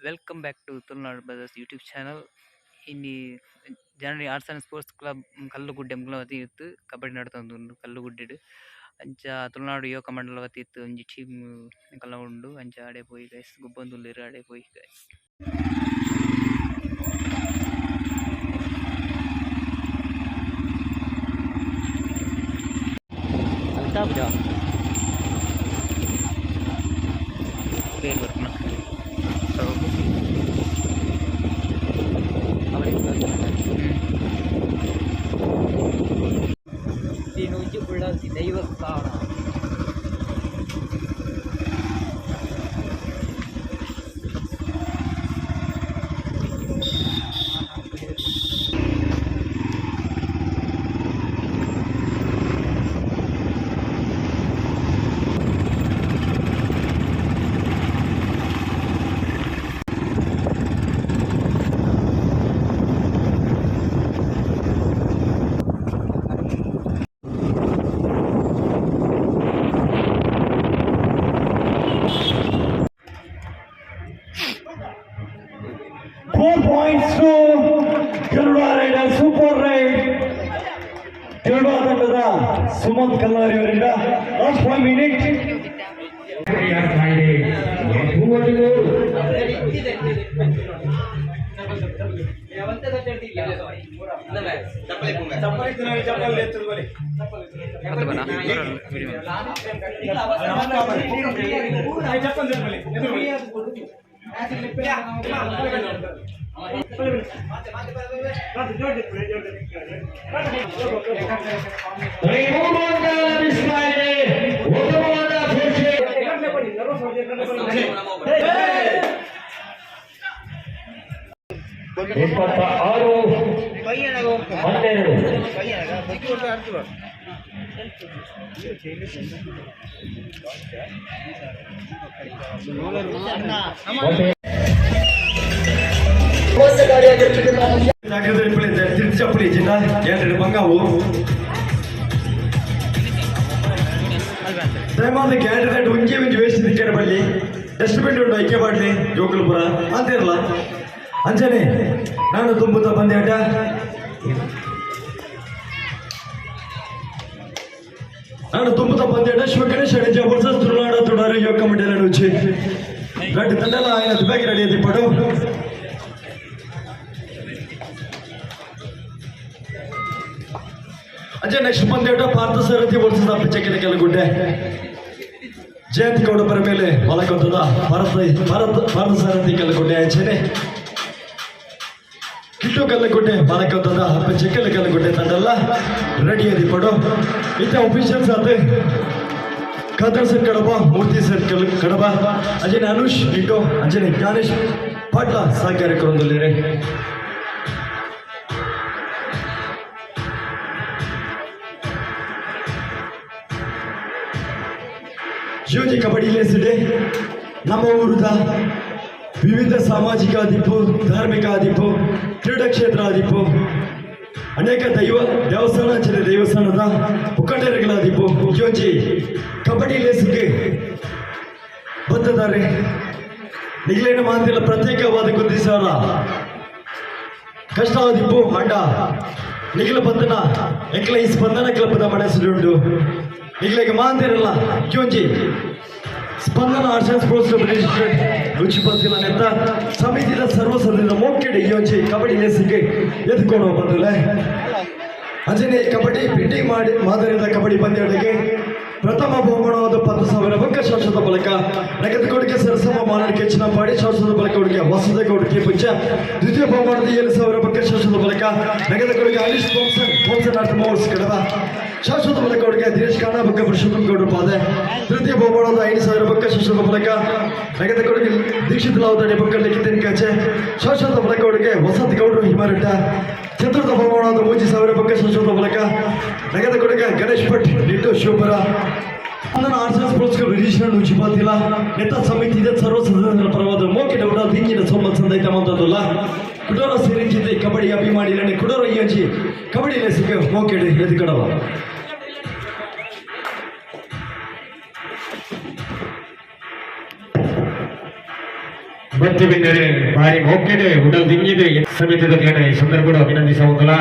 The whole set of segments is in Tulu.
Welcome back to Tulunadu Brothers YouTube channel. ಇನಿ Janani arts and sports club Kallugudde ಮುಕ್ಲೆನ ವತಿ ಇತ್ತು ಕಬಡ್ಡಿ ನಡತೊಂದುಂಡು ಕಲ್ಲುಗುಡ್ಡೆಡ್. ಅಂಚ ತುಳುನಾಡು ಯುವಕ ಮಂಡಲ ವತಿ ಇತ್ತು ಒಂಜಿ ಟೀಮ್ ಎಂಕಲ್ನ ಉಂಡು ಅಂಚ ಅಡೆ ಪೋಯಿ ಗೈಸ್ ಗೊಬ್ಬೊಂದುಲ್ಲೆರ್ ಅಡೆ ಪೋಯಿ ಗೈಸ್. ಪೇರ್ ಬರ್ಪುನ. Ullalthi ದೈವಸ್ಥಾನ. 4 points to Garuda Rider. Super raid. Garuda ತಂಡದ ಸುಮಂತ್ ಕಲ್ಲಾರಿ ಅವರಿಂದ. Last 5 minute. 33. ಮತ್ತೆ ಬನ್ನ ವಿಡಿಯೋ. 3 ಅಂಕ ಲಭಿಸ್ತಾ ಇದೆ. ಉತ್ತಮವಾದ ಪರೀಕ್ಷೆ. 26-12. ತಿರುಚಪ್ಪಲಿ ಜಿಲ್ಲಾ ಏಳು ಬಂಗಾವು ದಯಮಾಡಿ ಕ್ಯಾಂಡಿಡೇಟ್ ಒಂಜಿ ಒಂಜಿ ವೇಸ್ಟ್ ದಿಕ್ಕರೆ ಬಳ್ಳಿ ಡಸ್ಟ್ಬಿನ್ ಉಂಟು ಐಕ್ಯ ಮಾಡಲಿ ಜೋಕುಲ್ಪುರ ಅಂತಿರಲ್ಲ. ಅಂಚನೆ ನಾನು ತುಂಬುತ್ತಾ ಬಂದೆ ಅಡ್ಡ. ನಾನು ತುಂಬುತ್ತಾ ಬಂದೆ ಅಡ್ಡ. ಶಿವಗಣೇಶ್ ಅಡಿಜ ವರ್ಸಸ್ ತುಳುನಾಡ ತುಡಾರು ಯುವಕ ಮಂಡಲ ರುಚಿ. రెండు తండల ఆయన దుబాయ్కి రెడీ తిప్పడు. ಅಂಚೆ ನೆಕ್ಸ್ಟ್ ಪಂದ್ಯಾಟ ಪಾರ್ಥಸಾರಥಿ ವರ್ಸಸ್ ಅಪ್ಪಚಕ್ಕಿನ ಕೆಲಗುಡ್ಡೆ. ಜಯಂತ್ ಗೌಡ ಬರ ಮೇಲೆ ಬಾಲಕೊಂತದ ಭಾರತ ಭಾರತ ಪಾರ್ಥಸಾರಥಿ ಕಲ್ಲಗುಡ್ಡೆ. ಅಂಚೆನೆ ಕಿಟ್ಟು ಕಲ್ಲಗುಡ್ಡೆ ಬಾಲಕೊಂತದ ಅಪ್ಪಚಕ್ಕೆಲ ಕಲ್ಲಗುಡ್ಡೆ ತಂಡಲ್ಲ ರೆಡಿ ದಿಪ್ಪಡು. ಇತ್ತ ಅಫಿಷಿಯಲ್ಸ್ ಆತ ಖಾದರ್ ಸರ್ ಕಡಬ, ಮೂರ್ತಿ ಸರ್ ಕಲ್ ಕಡಬ, ಅಂಜನೆ ಅನುಷ್ ನಿಟೋ, ಅಂಜನೆ ಜ್ಞಾನೇಶ್ ಪಾಟ್ಲ ಸಹಕಾರ್ಯಕ್ರಮದಲ್ಲಿರೆ. ಶಿವಜಿ ಕಬಡ್ಡಿ ಲೇಸಿದೆ. ನಮ್ಮ ಊರದ ವಿವಿಧ ಸಾಮಾಜಿಕ ಆದಿಪ್ಪು, ಧಾರ್ಮಿಕ ಆದಿಪ್ಪು, ಕ್ರೀಡಾ ಕ್ಷೇತ್ರ ಆದಿಪ್ಪು, ಅನೇಕ ದೈವ ದೇವಸ್ಥಾನ ಅಂಚನೆ ದೇವಸ್ಥಾನದ ಮುಖಂಡರುಗಳಾದಿಪ್ಪು ಯೋಜಿ ಕಬಡ್ಡಿ ಲೇಸಿಗೆ ಬದ್ದದ್ದಾರೆ. ನಿಗ್ಲೇನ ಮಾತಿಲ್ಲ ಪ್ರತ್ಯೇಕವಾದ ಗುದ್ದಿಸಾರ ಕಷ್ಟ ಆದಿಪ್ಪು ಅಂಡ ನಿಖಿಲ ಬದ್ದನ ಎಂಕಲ ಈ ಸ್ಪಂದನ ಕ್ಲಬ್ದ ಮನಸ್ಸುಂಟು. ನಿಗ್ಲೆಗೆ ಮಾಂತಿರಲ್ಲ ಕ್ಯೂಂಜಿ Spandana arts and sports club registered ರುಚಿ ಬಂದಿಲ್ಲ ನೆತ್ತ ಸಮಿತಿದ ಸರ್ವ ಸದಸ್ಯರ ಮೋಕೆಡೆ ಯೋಜಿ ಕಬಡ್ಡಿ ಲೇಸಿಗೆ ಎದ್ಕೊಂಡು ಬಂದಿಲ್ಲ. ಅಂಜನೆ ಕಬಡ್ಡಿ ಪಿಟಿ ಮಾಡಿ ಮಾದರಿದ ಕಬಡ್ಡಿ ಪಂದ್ಯಾಟಕ್ಕೆ ಪ್ರಥಮ ಬಹುಮಾನವಾದ 10,000 ಬೊಕ್ಕ ಶಾಶ್ವತ ಫಲಕ, ನಗದು ಕೊಡುಗೆ ಸರಸಮ್ಮ ಮಾನಡಿಕೆ ಚಿನ್ನಪಾಡಿ, ಶಾಶ್ವತ ಫಲಕ ಕೊಡುಗೆ ವಸಂತಗೌಡ ಕೆ ಪುಂಚ. ದ್ವಿತೀಯ ಬಹುಮಾನದ 7,000 ಬೊಕ್ಕ ಶಾಶ್ವತ ಫಲಕ, ನಗದು ಕೊಡುಗೆ ಹರೀಶ್ ಥಾಮ್ಸನ್ ಥಾಮ್ಸನ್ ಆರ್ಟ್ ಮೋರ್ಸ್ ಕಡವ, ಶಾಶ್ವತ ಫಲಕ ಕೊಡುಗೆ ದಿನೇಶ್ ಕಾಣ ಬೊಕ್ಕ ಪುರುಷೋತ್ತಮ ಗೌಡರು ಪಾದೆ. ತೃತೀಯ ಬಹುಮಾನದ 5,000 ಬೊಕ್ಕ ಶಾಶ್ವತ ಫಲಕ, ನಗದು ಕೊಡುಗೆ ದೀಕ್ಷಿತ್ ಲಾವತಡಿ ಬೊಕ್ಕ ಲಿಖಿತನ್ ಕಚೆ, ಶಾಶ್ವತ ಫಲಕ ಕೊಡುಗೆ ವಸಂತ ಗೌಡರು ಹಿಮರಟ್ಟ. ಚತುರ್ಥ ಬಹುಮಾನದ 3,000 ಬೊಕ್ಕ ಶಾಶ್ವತ ಫಲಕ, ನಗದು ಕೊಡುಗೆ ಗಣೇಶ್ ಭಟ್ ನಿಟ್ಟು ಶಿವಪುರ. ನನ್ನ ಆರ್ಟ್ಸ್ ಅಂಡ್ ಸ್ಪೋರ್ಟ್ಸ್ ಕ್ಲಬ್ ರಿಜಿಸ್ಟರ್ಡ್ ಉಚಿಪಾತಿಲ ನೆತ್ತ ಸಮಿತಿದ ಸರ್ವ ಸದಸ್ಯರ ಪರವಾದ ಮೋಕೆ ಡೌಡ ದಿಂಜಿನ ಸೊಮ್ಮ ಸಂದೈತ ಮಂತದಲ್ಲ. ಕುಡೋರ ಸೇರಿಂಚಿದ್ದೆ ಕಬಡ್ಡಿ ಅಭಿಮಾನಿಗಳನ್ನ ಕುಡೋರ ಯೋಜಿ ಕಬಡ್ಡಿ ಲೇಸಿಗೆ ಮೋಕೆಡೆ ಎದುಕಡವ. ಬತ್ತಿ ಬಿನ್ನರೆ ಬಾರಿ ಮೋಕೆಡೆ ಉಡಲ್ ದಿಂಗಿದೆ ಸಮಿತಿದ ಈ ಸಂದರ್ಭ ಅಭಿನಂದಿಸವಂದಲ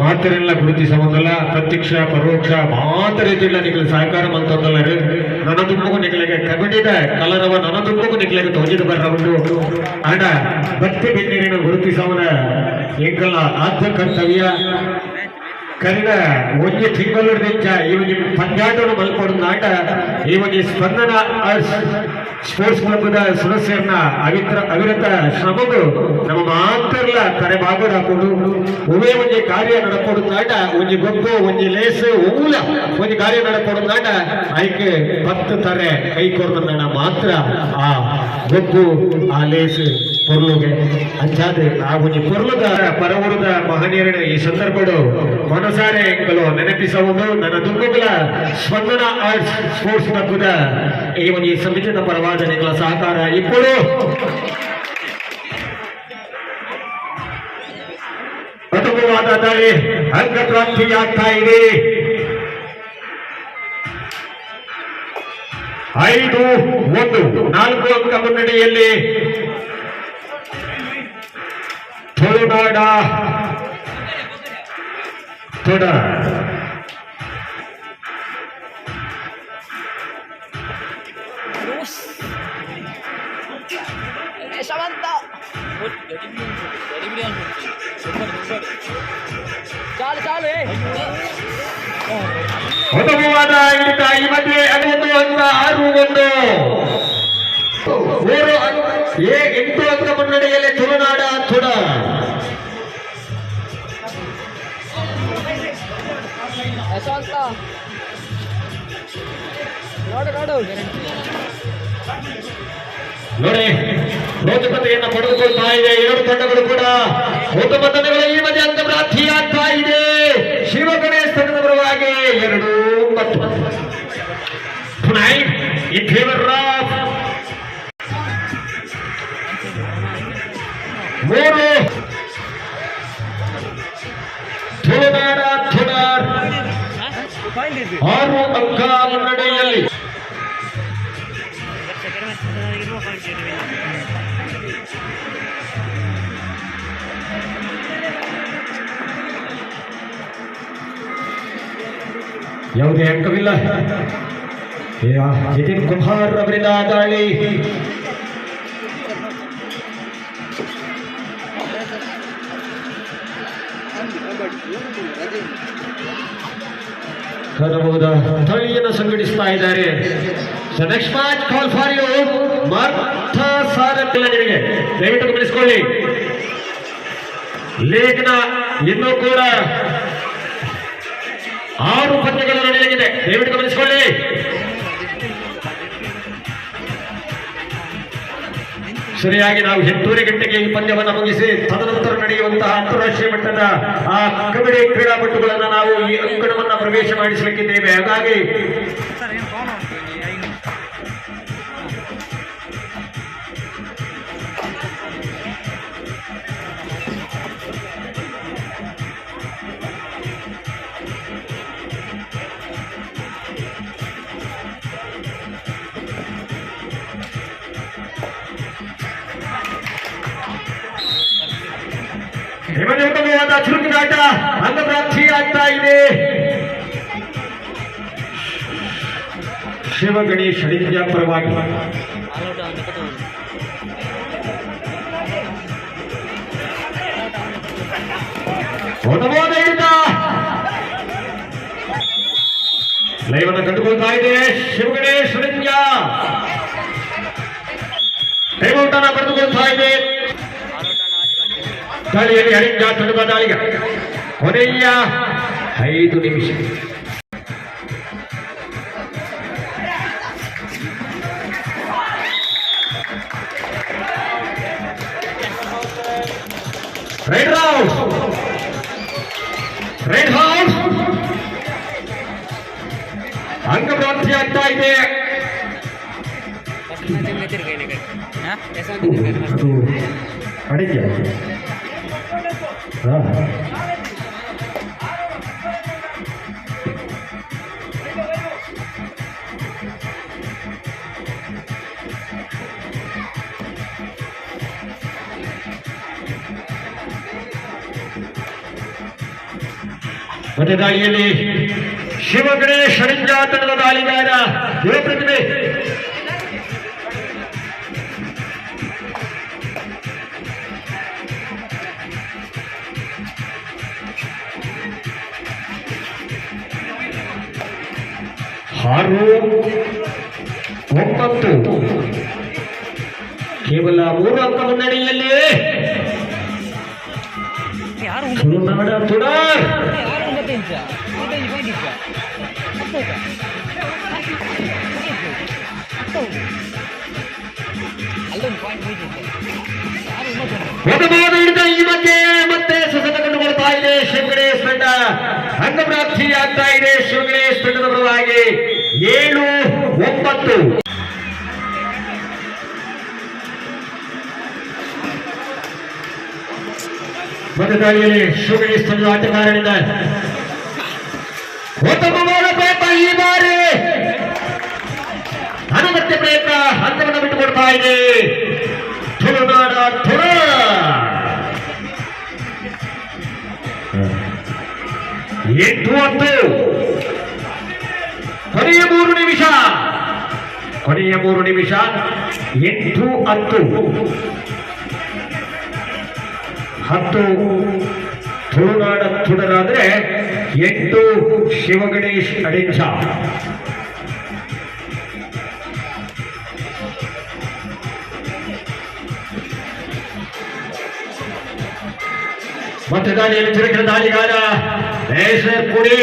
ಮಾತರೆಲ್ಲ ಗುರುತಿಸವಂದಲ ಪ್ರತ್ಯಕ್ಷ ಪರೋಕ್ಷ ಮಾತ ರೀತಿಗಳ ನಿಗಲ ಸಹಕಾರ ಮಂತಂದಲ್ಲರು ನನ್ನ ತುಂಬಗೂ ನಿಗಲಿಗೆ ಕಬಡ್ಡಿದ ಕಲರವ ನನ್ನ ತುಂಬಗೂ ನಿಗಲಿಗೆ ತೋಜಿದ ಬರ್ರ ಉಂಟು ಆಡ ಬತ್ತಿ ಬಿನ್ನರಿನ ಗುರುತಿಸವನ ಎಂಕಲ್ನ ಆದ್ಯ ಕರ್ತವ್ಯ. ಕರಿನ ಒಂಜಿ ತಿಂಗಳು ಈ ಒಂಜಿ ಪಂದ್ಯಾಟವನ್ನು ಮಲ್ಪೊಡು ಈ ಒಂಜಿ ಸ್ಪಂದನ ಆರ್ಟ್ಸ್ ಸ್ಪೋರ್ಟ್ಸ್ ಕ್ಲಬ್ದ ಸದಸ್ಯರನ್ನ ಅವಿರತ ಶ್ರಮಗಳು ನಮ್ಮ ಮಾತ್ರಲ್ಲ ತರೆ ಬಾಗೋಡು ಹಾಕೊಂಡು ಒವೇ ಒಂಜಿ ಕಾರ್ಯ ನಡಪೊಡು ಒಂಜಿ ಗೊಬ್ಬು ಒಂಜಿ ಲೇಸ್ ಓಲ ಒಂಜಿ ಕಾರ್ಯ ನಡಪೊಡು ಐಕ್ 10 ತರೆ ಕೈ ಕೊಡ್ತಂದಣ ಮಾತ್ರ ಆ ಗೊಬ್ಬು ಆ ಲೇಸ್ ಪೊರ್ಲುಗೆ. ಅಂಚಾದ ಆ ಒಂಜಿ ಪೊರ್ಲುದ ಪರವೂರದ ಮಹನೀಯರನ್ನ ಈ ಸಂದರ್ಭಡು ಮನಸಾರೆ ಎಂಕಲು ನೆನಪಿಸಬಹುದು. ನನ್ನ ದುಂಬುಗಳ ಸ್ಪಂದನ ಆರ್ಟ್ಸ್ ಸ್ಪೋರ್ಟ್ಸ್ ಕ್ಲಬ್ದ ಈ ಒಂದು ಸಮಿತಿಯ ಪರವಾದ ನಿಗಳ ಸಹಕಾರ ఇప్పుడు ಪ್ರಥಮವಾದ ದಾಳಿ ಅಂಕ ಪ್ರಾಪ್ತಿಯಾಗ್ತಾ ಇದೆ. 5-1 4 ಅಂಕ ಮುನ್ನಡೆಯಲ್ಲಿ ತುಳುನಾಡ ತೊಡ. ಉತ್ತಮವಾದ ಹಿಡಿತ ಈ ಮಧ್ಯೆ 1 ಅಂಕ 6-1 3 8 ಅಂಕ ಮುನ್ನಡೆಯಲ್ಲಿ ತುಳುನಾಡ ತೊಡ. ನೋಡಿ ರೋಚಕತೆಯನ್ನು ಪಡೆದುಕೊಳ್ತಾ ಇದೆ ಎರಡು ತಂಡಗಳು ಕೂಡ. ಉತ್ತಮ ತಂಡಗಳು ಈ ಮಧ್ಯೆ ಅಂಕ ಪ್ರಾಪ್ತಿಯಾಗ್ತಾ ಇದೆ. ಶಿವಗಣೇಶ್ ತಂಡದ ಪರವಾಗಿ 2-9 ಇನ್ ಫೇವರ್ ಆಫ್ 3 ತುಳುನಾಡ ತುಡಾರ್ 6 ಅಂಕ ಮುನ್ನಡೆಯಲ್ಲಿ. ಯಾವುದೇ ಅಂಕವಿಲ್ಲ. ನಿತಿನ್ ಕುಮಾರ್ ಅವರಿಂದ ದಾಳಿ. ಕಾಣಬಹುದ ತಳಿಯನ್ನು ಸಂಘಟಿಸ್ತಾ ಇದ್ದಾರೆ. Next match call for you Martha ಸಾರಥಿಲ್ಲ ನಿಮಗೆ, ದಯವಿಟ್ಟು ಗಮನಿಸಿಕೊಳ್ಳಿ. ಲೇಖನ ಇನ್ನೂ ಕೂಡ 6 ಪಂದ್ಯಗಳು ನಡೆಯಲಿದೆ, ದಯವಿಟ್ಟು ಗಮನಿಸಿಕೊಳ್ಳಿ. ಸರಿಯಾಗಿ ನಾವು 8:30 ಗಂಟೆಗೆ ಈ ಪಂದ್ಯವನ್ನು ಮುಗಿಸಿ ತದನಂತರ ನಡೆಯುವಂತಹ ಅಂತಾರಾಷ್ಟ್ರೀಯ ಮಟ್ಟದ ಆ ಕಬಡ್ಡಿ ಕ್ರೀಡಾಪಟುಗಳನ್ನು ನಾವು ಈ ಅಂಕಣವನ್ನು ಪ್ರವೇಶ ಮಾಡಿಸಲಿಕ್ಕಿದ್ದೇವೆ. ಹಾಗಾಗಿ ನಿಮಗೆ ಉತ್ತಮವಾದ ಚುರುಕಿನಾಟ ಅಂಗಪ್ರಾಪ್ತಿಯಾಗ್ತಾ ಇದೆ. ಶಿವಗಣೇಶ್ ಅಡಿಂಜ ಪರವಾಗಿ ಉತ್ತಮವಾದ ಹಿಡಿತ ಲೈವನ್ನು ಕಂಡುಕೊಳ್ತಾ ಇದೆ ಶಿವಗಣೇಶ್ ಅಡಿಂಜ. ಟೈಮ್ ಔಟ್ ಅನ್ನು ಪಡೆದುಕೊಳ್ತಾ ಇದೆ. ದಾಳಿಯಲ್ಲಿ ಅಡಿಂಜ ತಂಡದ ದಾಳಿಗೆ ಕೊನೆಯ 5 ನಿಮಿಷ. ರೈಡ್ ರೌಂಡ್ ರೈಡ್ ಹೌಸ್ ಅಂಕ ಪ್ರಾಪ್ತಿಯಾಗ್ತಾ ಇದೆ. ಅಡಿಗೆ ಮತ್ತೆ ದಾಳಿಯಲ್ಲಿ ಶಿವಗಣೇಶ್ ಅಡಿಂಜ ತಂಡದ ದಾಳಿಗಾರ ಪ್ರತಿಭೆ. ಆರು ಒಂಬತ್ತು, ಕೇವಲ 3 ಅಂಕ ಮುನ್ನಡೆಯಲ್ಲಿ ತುಳುನಾಡ ತುಡಾರ್. ಹಿಡಿದ ಈ ಮಧ್ಯೆ ಮತ್ತೆ ಸುಸಂತ ಕಂಡುಕೊಳ್ತಾ ಇದೆ ಶಿವಗಣೇಶ್ ತಂಡ. ಅಂಗಪ್ರಾಪ್ತಿ ಆಗ್ತಾ ಇದೆ ಶಿವಗಣೇಶ್ ತಂಡದ ಪರವಾಗಿ 7-9. ಮತ್ತೆ ದಾಳಿಯಲ್ಲಿ ಶಿವಗಣೇಶ್ ತಂಡದ ಆಟಗಾರನಿಂದ ಉತ್ತಮವಾದ ಪ್ರಯತ್ನ. ಈ ಬಾರಿ ಅನಗತ್ಯ ಪ್ರಯತ್ನ, ಹಂತವನ್ನು ಬಿಟ್ಟುಕೊಡ್ತಾ ಇದೆ ತುಳುನಾಡ ತುಳ. 8-10, ಕೊನೆಯ 3 ನಿಮಿಷ, ಕೊನೆಯ 3 ನಿಮಿಷ. 8-10, 10 ತುಳುನಾಡ ತುಡರಾದ್ರೆ 8 ಶಿವಗಣೇಶ್ ಅಡಿಂಜ. ಮತ್ತೆ ದಾಳಿಯಲ್ಲಿ ಚುರುಕಿನ ದಾಳಿಗಾರ ನೇಸರ್ ಪುಡಿ.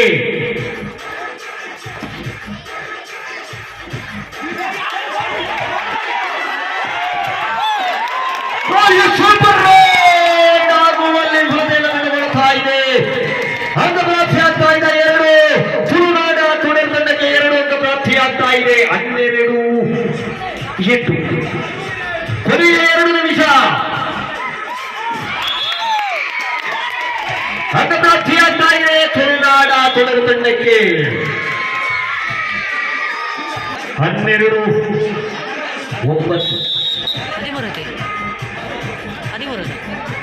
ಸೂಪರ್ ಆಗುವಲ್ಲಿ ಫಲತೆಯನ್ನು ಇದೆ. ಅಂಕ ಪ್ರಾಪ್ತಿ ಆಗ್ತಾ ಇದೆ 2. ತುಳುನಾಡ ತುಡರ್ ತಂಡಕ್ಕೆ 2 ಅಂಕ ಪ್ರಾಪ್ತಿ ಆಗ್ತಾ ಇದೆ. 12-8, ಕೊನೆಯ 2 ನಿಮಿಷ. ಅಂಕ ಪ್ರಾಪ್ತಿ ಆಗ್ತಾ ಇದೆ ತುಳುನಾಡ ತುಡರ್ ತಂಡಕ್ಕೆ. 12-9.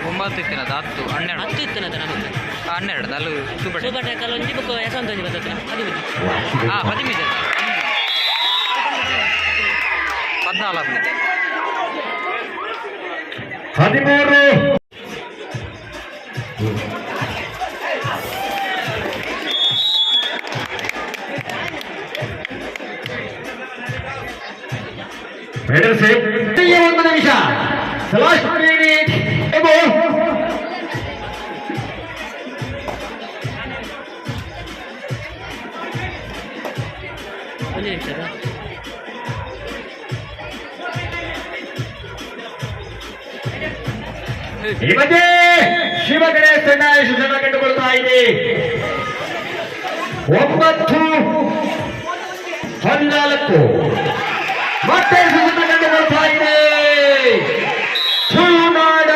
9 ಇತ್ತಿನದ 10 12 10 ಇತ್ತಿನದ ನಮಗೆ 12 ಅಲ್ಲೂ ಸೂಪರ್ ಸೂಪರ್ ಟ್ಯಾಕಲ್ ಒಂಜಿ ಬೊಕ್ಕ ಯಶವಂತ ಒಂಜಿ ಬರ್ತದೆ 13. 13 14. 13. 1 ನಿಮಿಷ ಲಾಸ್ಟ್ ಮಿನಿಟ್. ಒಂದು ನಿಮಿಷ. ಈ ಮಧ್ಯೆ ಶಿವಗಣೇಶ್ ತಂಡ ಯಶಸ್ಸನ್ನು ಕಂಡುಕೊಳ್ತಾ ಇದೆ. 9-14, ಮತ್ತೆ ಯಶಸ್ಸನ್ನು ಕಂಡುಕೊಳ್ತಾ ಇದೆ ತುಳುನಾಡ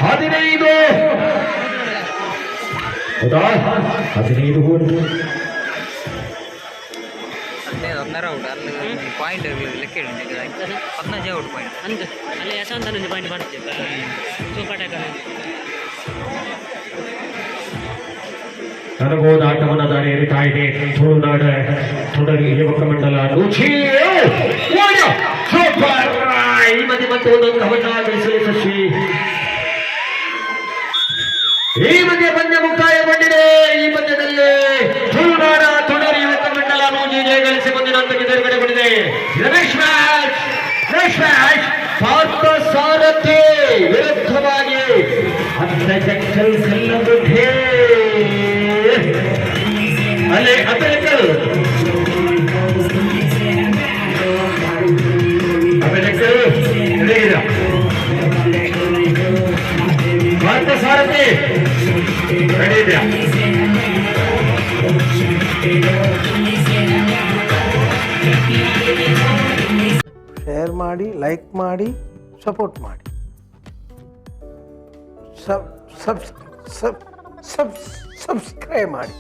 15. ಹೌದಾ? 15 ಉಂಟು. 15 16 ಔಟ್ ಅಲ್ಲಿ ಪಾಯಿಂಟ್ ಲೆಕ್ಕ 15 ಔಟ್ ಪಾಯಿಂಟ್. ಅಂದು ಅಲ್ಲಿ ಯಶವಂತ ಒಂಜಿ ಪಾಯಿಂಟ್ ಮಾಡ್ತೀವಿ ಸೂಪರ್ ಟ್ಯಾಕಲ್. ಅನುಭವದ ಆಟವನ್ನು ದಾರಿ ಎರಿತಾ ಇದೆ ತುಳುನಾಡ ತುಡರಿ ಯುವಕ ಮಂಡಲ. ಸೂಪರ್! ಈ ಮಧ್ಯೆ ಮತ್ತೆ ಒಂದು ಅಂಕವನ್ನ ಗಳಿಸಲು ಯಶಸ್ವಿ. ಈ ಮಧ್ಯೆ ಪಂದ್ಯ ಮುಕ್ತಾಯಗೊಂಡಿದೆ. ಈ ಪಂದ್ಯದಲ್ಲಿ ತುಳುನಾಡ ತುಡರಿ ಯುವಕ ಮಂಡಲ ನೂಜಿ ಜಯಗಳಿಸಿ ಮುಂದಿನ ಹಂತಕ್ಕೆ ತೇರ್ಗಡೆಗೊಂಡಿದೆ. ರಮೇಶ್ ಮ್ಯಾಚ್, ರಮೇಶ್ ಮ್ಯಾಚ್ ಪಾರ್ಥ ಸಾರಥಿ ವಿರುದ್ಧವಾಗಿ ಅತ್ತ ಕಲ್ಲಗುಡ್ಡೆ ಅಲ್ಲಿ ಅತಲಕಲ್ ಅತಲಕಲ್ ಪಾರ್ಥ ಸಾರಥಿ ರೆಡಿ ಇದೆಯಾ? ಶೇರ್ ಮಾಡಿ, ಲೈಕ್ ಮಾಡಿ, ಸಪೋರ್ಟ್ ಮಾಡಿ, sub sub sub sub subscribe ಮಾಡಿ.